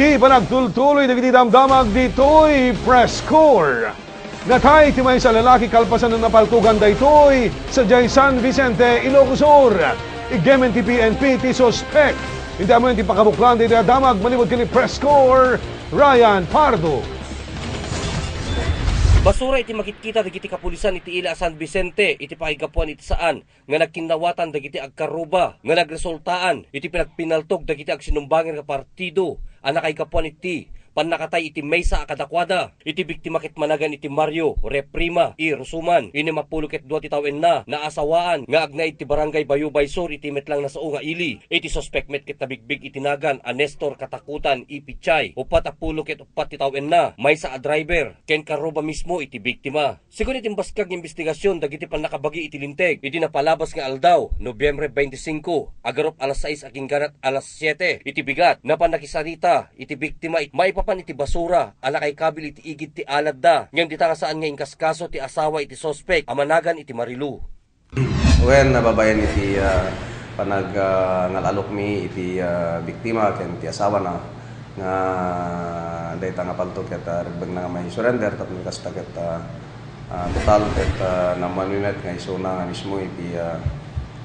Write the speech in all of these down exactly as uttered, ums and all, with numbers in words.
Ti panagtultuloy dagiti damdamag ditoy press corps. Natay ti maysa a lalaki kalpasan a napaltogan daytoy sadiay San Vicente, Ilocos Sur. Iggemen ti P N P ti suspek. Inti ammoen ti pakabuklan daytoy a damag manipud ken ni press corps Ryan Pardo. Basura iti makitkita dagiti kapulisan iti ila a San Vicente iti pakaigapuan iti saan nga nagkinnawatan dagiti agkarruba nga nagresultaan iti pinagpinaltog dagiti agsinumbanger nga partido a nakaigapuan iti pannakatay iti maysa a kadakuada. Iti biktima ket managan iti Mario Reprima I. Rusuman, innem a pulo ket dua ti tawenna, naasawaan nga agnaed ti barangay Bayubay Sur iti met lang nga sao nga ili. Iti suspek met ket nabigbig iti nagan a Nestor Katakutan I. Pichay, uppat a pulo ket uppat ti tawenna, maysa a driver ken karruba mismo iti biktima. Segun iti imbasgag nga imbestigasyon dagiti pannakabagi iti linteg, iti napalabas nga aldaw, Nobyembre twenty-five, agarup alas sais agingganat alas siete iti bigat, napan nakisarita iti biktima it-, maipapan iti basura a nakaikabil iti igid ti aladda, ngem dita nga saan nga inkaskaso ti asawa iti suspek a managan iti Marilu. Wen, nababaen iti, ah, panag-, ah, ngal-alokmi iti, ah, biktima ken ti asawana nga dayta nga paltog ket, ah, rebbengna nga mai-surrender tapno kasta ket, ah, ah, total ket, ah, naammoanmi met nga isuna nga mismo iti, ah,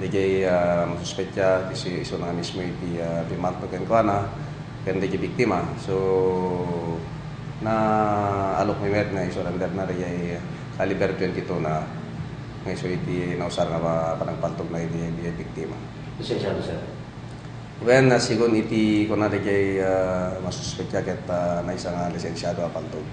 daydiay, ah, masuspetsa, iti si-, isuna nga mismo iti, ah, pimaltog kenkuana ken daydiay biktima. So, naalokmi met nga i-surrenderna daydiay caliber twenty-two na nga isu iti nausar nga pa-, panagpaltogna iti, iti biktima. Lisensiado, sir? Wen, ah, segun iti kuna daydiay, ah, masuspetsa ket, ah, maysa nga lisensiado a paltog.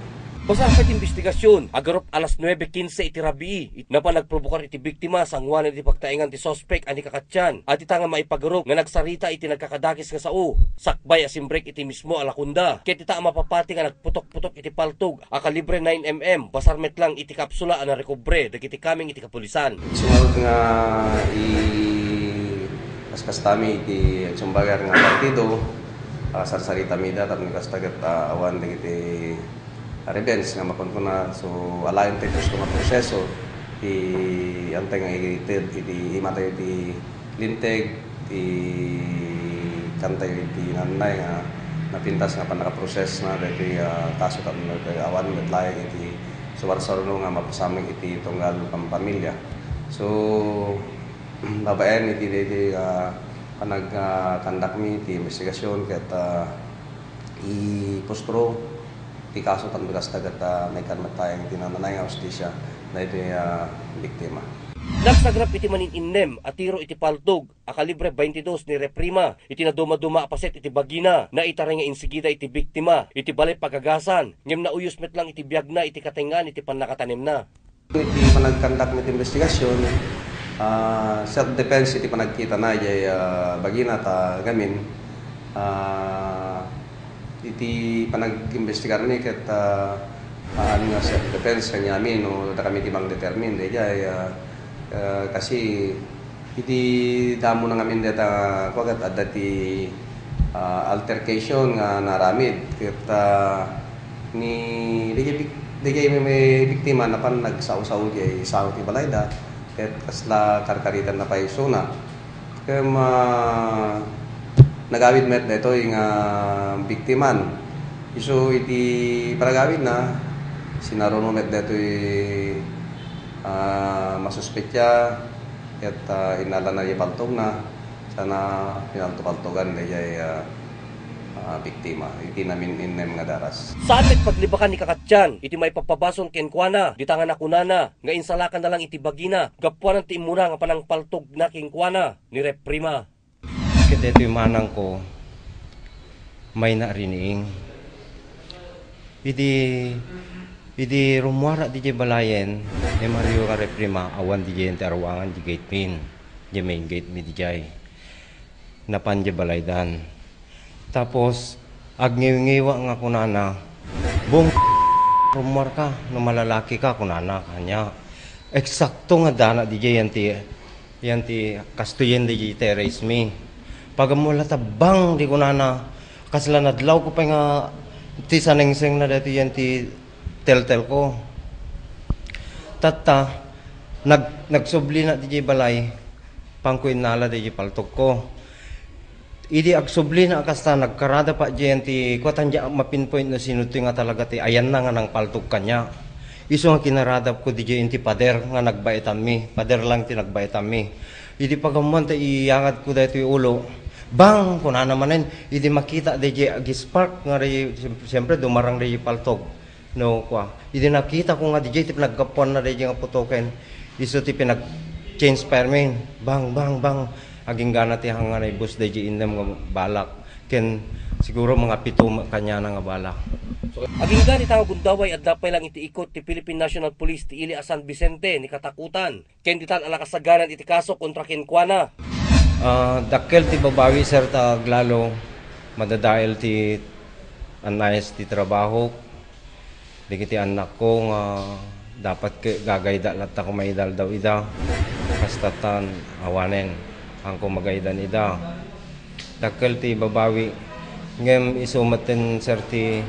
Basar pay ti imbestigasyon, agarup alas nuebe kinse iti rabii, napan nagprovokar iti biktima sanguanan iti pagtaengan ti suspek a ni Kakatian, a dita nga maipagaruk nga nagsarita iti nagkakadakes nga sao, sakbay a simbrek iti mismo a lakunda, ket dita a mapapati nga nagputok-putok iti paltog a kalibre nine M M, basar met lang iti kapsula a narekobre dagiti kameng iti kapulisan. Sumalut nga i-, kaskastami iti sumbager nga partido, ah, sarsaritami da, tapno kasta ket, ah, awan dagiti revenge nga makunkuna. So, alaen ti gusto nga proseso, ti, antay nga ited iti imatay ti linteg, ti kantay iti nanay nga napintas nga pannakaprosesna daytoy, ah, kaso tapno daytoy awan met laeng iti suarsuarno nga mapasamak iti tunggal pampamilya. So, babaen iti daytoy, ah, panag-, ah, kandakmi ti investigasyon ket, ah, ipustro ti kaso tapno kasta ket, ah, maikkan met laeng iti nananay nga hustisya daytoy, ah, biktima. Nagsagrap iti manin-innem a tiro iti paltog a kalibre twenty-two ni Reprima iti nadumaduma a paset iti bagina, naitaray nga insigida iti biktima iti balay pagagasan, ngem nauyos met lang iti biagna iti katengngaan iti pannakatanemna. Iti panagkandakmi iti investigasyon, ah, self-defense iti panagkitana idiay, ah, bagina ta gamin. Ah, iti panag-imbestigarmi ket, ah, haan nga self-defense kaniami no dakami ti mang-determine daydiay, ah, ah, kasi iti damo na ngamin dayta, kua ket adda ti, ah, altercation nga naaramid ket, ah, ni, daydiay bik-, daydiay may, may biktima napan nagsao-sao diay sao ti balayda ket kasla karkaritanna pay isuna. Ket, ah, nagawid met daytoy nga biktiman. Isu iti panagawidna, sinaruno met daytoy, ah, masuspetsa ket, ah, innalana diay paltogna, sana pinaltopaltogan daydiay, ah, ah, biktima iti namin-innem nga daras. Saan met paglibakan ni Kakatian iti maipapabasol kenkuana, dita nga nakunana nga insalakanna lang iti bagina gapuanan ti immuna nga panangpaltogna kenkuana ni Reprima. Ket daytoy manangko, mayna a riniing. Idi, idi rummuar idiay balayen ni Mario nga Reprima, awan idiay ti aruangan idiay gate min, idiay main gate mi idiay. Napan idiay balaydan. Tapos, agngiwngiwa nga kunana, "Bong, rummuarka, no malalakika," kunana kaniak. Eksakto nga addana idiay yan ti, yan ti kastoyen idiay terrace mi. Pag-ammo la ta bang di kunana, kasla nadlawko pay nga ti sanengsengna daytoy yan ti teltelko. Tatta, nag-, nagsublina idiay balay, panko innala idiay paltogko. Idi agsublina a kasta, nagkaradap diay ti kuatan, diay ma-pinpoint no sino ti nga talaga ti ayanna nga nangpaltog kaniak. Isu nga kinaradapko diay ti pader nga nagbaetanmi, pader lang ti nagbaetanmi. Idi pagammoan ta iyangadko daytoy ulo, bang! Kunana manen, idi makita diay ag-spark nga ri-, siyempre dumarang diay paltog. No, kua. Idi nakitako nga diay ti pinaggapuanna diay nga putoken, isu ti pinag-change fireman. Bang, bang, bang. Aginggana ti hang nga naibus diay innem nga balak. Ken siguro mga pito ma-, kaniana nga balak. Agingga dita nga gundaway, adda pay lang iti ikot ti Philippine National Police ti ili a San Vicente ni Katakutan ken ditan a nakasagaran iti kaso kontra kenkuana. Ah, dakkel ti babawi, sir, ta aglalo, madadael ti anayas ti trabaho dagiti annakko nga dapat ke-, gagayda latta ko maidaldaw ida. Kasta tan awanen, haanko magaydan ida. Dakkel ti babawi. Ngem isu metten, sir, ti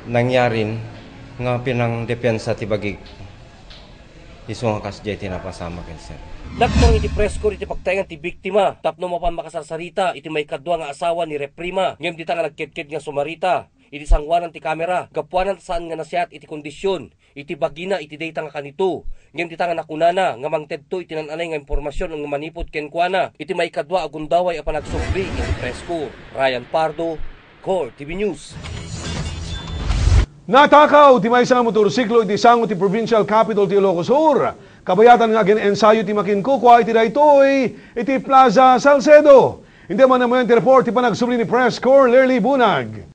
nangyarin nga pinangdepensa ti bagik. Isu nga kasdiay ti napasamak, sir. Nagturong iti press corps iti pagtaengan ti biktima tapno mapan makasarsarita iti maikadua nga asawa ni Reprima, ngem dita nga nagkedked nga sumarita iti sanguanan ti kamera, gapuanan ta saan nga nasiat iti kondision iti bagina iti dayta nga kanito, ngem dita nga nakunana nga mangtedto iti naan-anay nga impormasion nga manipud kenkuana iti maikadua a gundaway a panagsubli iti press corps. Ryan Pardo, Core T V News. Natakaw ti maysa nga motorsiklo iti sango ti Provincial Capitol ti Ilocos Sur. Kabayatan nga agen-ensayo ti makinkukua iti daytoy iti Plaza Salcedo. Inted man ti report ti panagsubli ni Press Corps Lerly Bunag.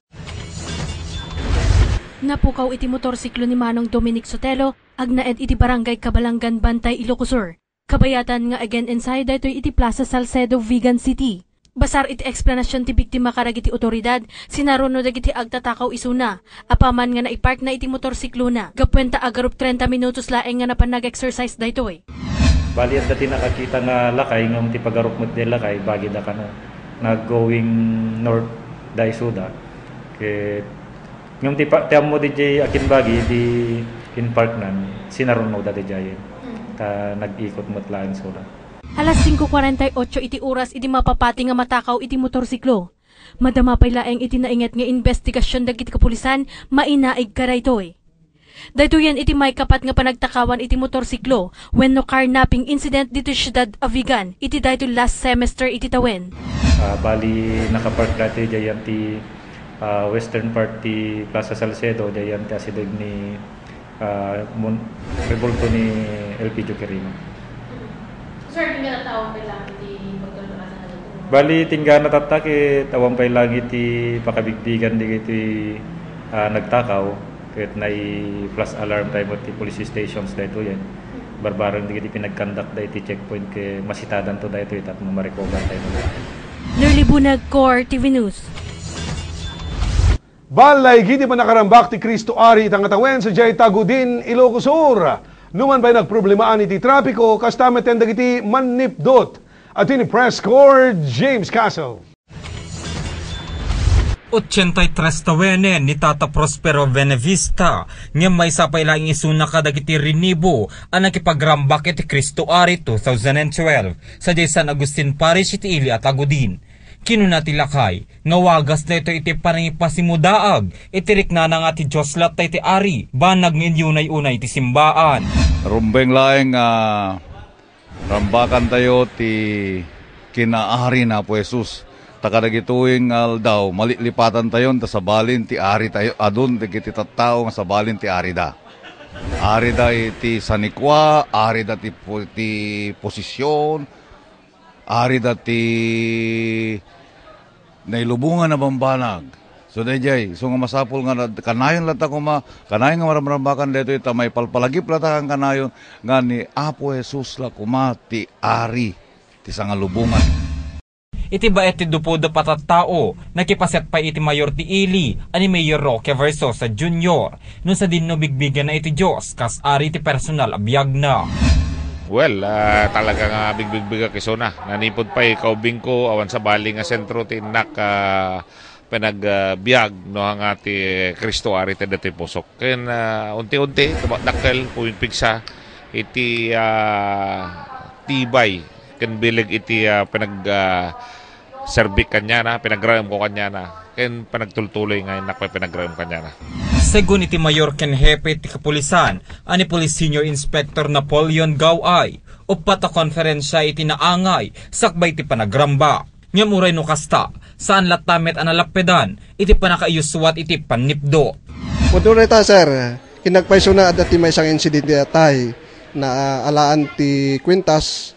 Napukaw iti motorsiklo ni Manong Dominic Sotelo, agnaed iti Barangay Kabalangan, Bantay, Ilocos Sur. Kabayatan nga agen-ensayo daytoy iti Plaza Salcedo, Vigan City. Basar iti eksplanasyon ti biktima kadagiti otoridad, sinaruno dagiti agtatakaw isuna, apaman nga naiparkna iti motorsiklona, gapuenta agarup trenta minutos laeng nga napan nag-exercise daytoy. Bali, adda ti nakakita nga lakay, ngem ti pagarup met diay lakay, bagida kano. Nag-going north da isuda. Ket ngem ti pa-, ti ammo diay akinbagi, di inparknan, sinarunoda diay. Ta nag-ikot met laeng isuda. Alas singko kuarenta y ocho iti oras idi mapapati nga matakaw iti motorsiklo. Madama pay laeng iti nainget nga imbestigasion dagiti kapulisan, mainaig kadaytoy. Daytoyen iti maikapat nga panagtakawan iti motorsiklo wenno carnapping incident ditoy siudad a Vigan iti daytoy last semester iti tawen. Ah, bali, nakapark daytoy diay ti, ah, western part ti Plaza Salcedo, diay ti asideg ni, ah, Mon-, rebulto ni Elpidio Quirino. Sir, tingga na taon pa lang iti pagtultukan sa nagtultukan? Bali, tingga na tatta ket awan pay lang iti pakabigbigan dagiti, ah, nagtakaw, ket nai-flash alarm tayo ti police stations daytoyen. Barbareng dagiti pinagkandak da iti checkpoint ket masitadanto daytoy tapno ma-recover tayo. Nerly Bunag, Core T V News. Ballay iti panakarambak ti Cristo Ari ita nga tawen sadiay Tagudin, Ilocos Sur. Numan pay nagproblemaan iti trapiko, kasta metten dagiti mannipdut. Ati ni Press Corps James Castle. Ochenta y tres tawenen ni Tata Prospero Benevista, ngem maysa pay laeng isuna kadagiti rinibo a nakipagrambak iti Cristo Ari two thousand and twelve, sadiay San Agustin Parish iti ili a Tagudin. Kinuna ti lakay, nga wagas daytoy iti panangipasimudaag iti riknana nga ti Dios latta iti Ari, banag nga inyunay-unay ti simbaan. Rumbeng laeng nga rambakantayo ti kinaari ni Apo Jesus. Ta kadagitoy nga aldaw, malilipatantayon ta sabalin ti Ari tayo, adun dagiti tattao nga sabalin ti Arida. Arida iti sanikua, arida ti po-, ti posisyon, arida ti nailubongan a bambanag. So, daydiay, so nga masapul nga nad-, kanayon latta koma, kanayon nga maramrambakan daytoy, ta maipalpalagip latta kan kanayon nga ni Apo Jesus la koma ti Ari ti sangalubongan. Iti baet ti dupudup a tattao, nakipaset pay iti mayor ti ili a ni Mayor Roque Versosa Junior, no sadinno bigbigenna iti Dios kas Ari ti personal a biagna. Well, ah, talaga nga bigbigbigak isuna. Nanipud pay kaubingko, awan sabali nga sentro ti innak, ah, panag, ah, biag, no, nga ti Cristo Ari ti dati pusok. Ken, ah, unti-unti, tumakdakkel, pumipigsa iti, ah, tibay ken bileg iti, ah, panag, ah, serbik kaniana, pinagraem ko kaniana, ken panagtultuloy nga innak pay pinagraem kaniana. Segun iti mayor ken hepe ti kapulisan a ni Police Senior Inspector Napoleon Gaway, uppat a konferensia iti naangay sakbay ti panagramba. Ngem uray no kasta, saan latta met a nalappedan iti pannakaiyussuat iti pannipdo. Pudno dayta, sir. Kinapayso na adda ti maysa nga insidente a tay na, ah, alaan ti kwintas.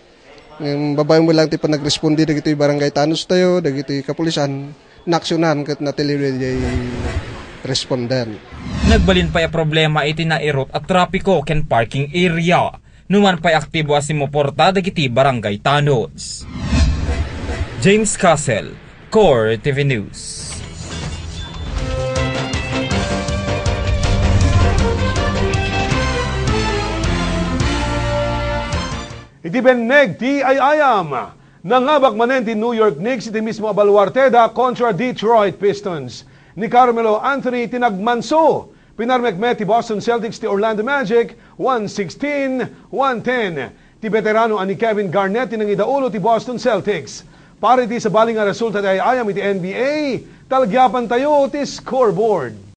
Ngem babaen met lang ti panagresponde dagitoy barangay tanod tayo, dagitoy kapulisan, naaksyonan ket natiliw daydiay respondent. Nagbalin pay a problema iti nairut a trapiko ken parking area. Numan pay aktibo a sumuporta dagiti barangay tanods. James Castle, Core T V News. Iti benneg ti ay-ayam, nangabak manen ti New York Knicks iti mismo a baluarte da kontra Detroit Pistons. Ni Carmelo Anthony ti nagmanso. Pinarmek met ti Boston Celtics ti Orlando Magic, one sixteen, one ten. Ti beterano a ni Kevin Garnett ti nangidaulo ti Boston Celtics. Para iti sabali nga resulta ti ay-ayam iti N B A, talagyapan tayo ti scoreboard.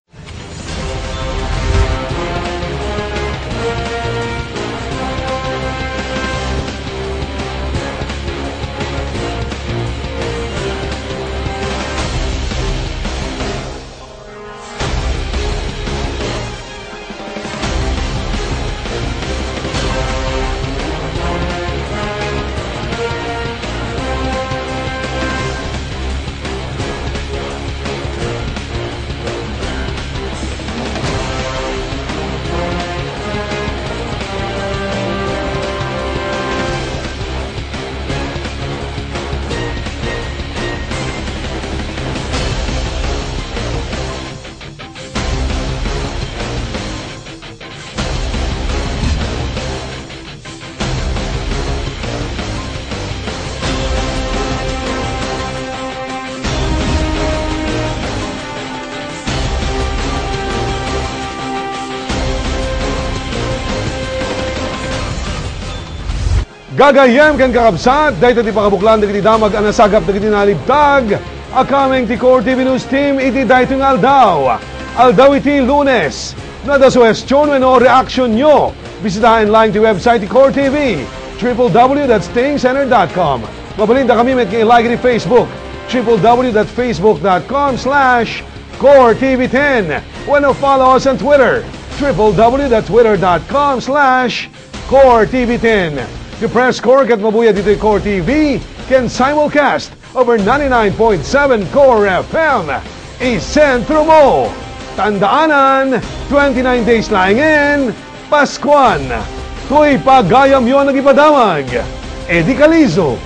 Gagayyem ken kakabsat, dayta ti pakabuklan dagiti damag a nasagap dagiti nalibtag a kameng ti Core T V News Team iti daytoy nga aldaw. Aldaw iti Lunes. No adda suhestion wenno reaksionyo, bisitaen laeng ti website ti Core T V, triple W dot stingcenter dot com. Mabalinda kami met nga i-like iti Facebook, triple W dot facebook dot com slash core T V ten, wenno follow us on Twitter, triple W dot twitter dot com slash core T V ten. Ti Press Corps ket mabuya ditoy Core T V ken simulcast over ninety-nine point seven Core F M. Isentro mo! Tandaanan, twenty-nine days laengen, Paskuan! Toy pagayamyo a nagipadamag, Eddie Calizo,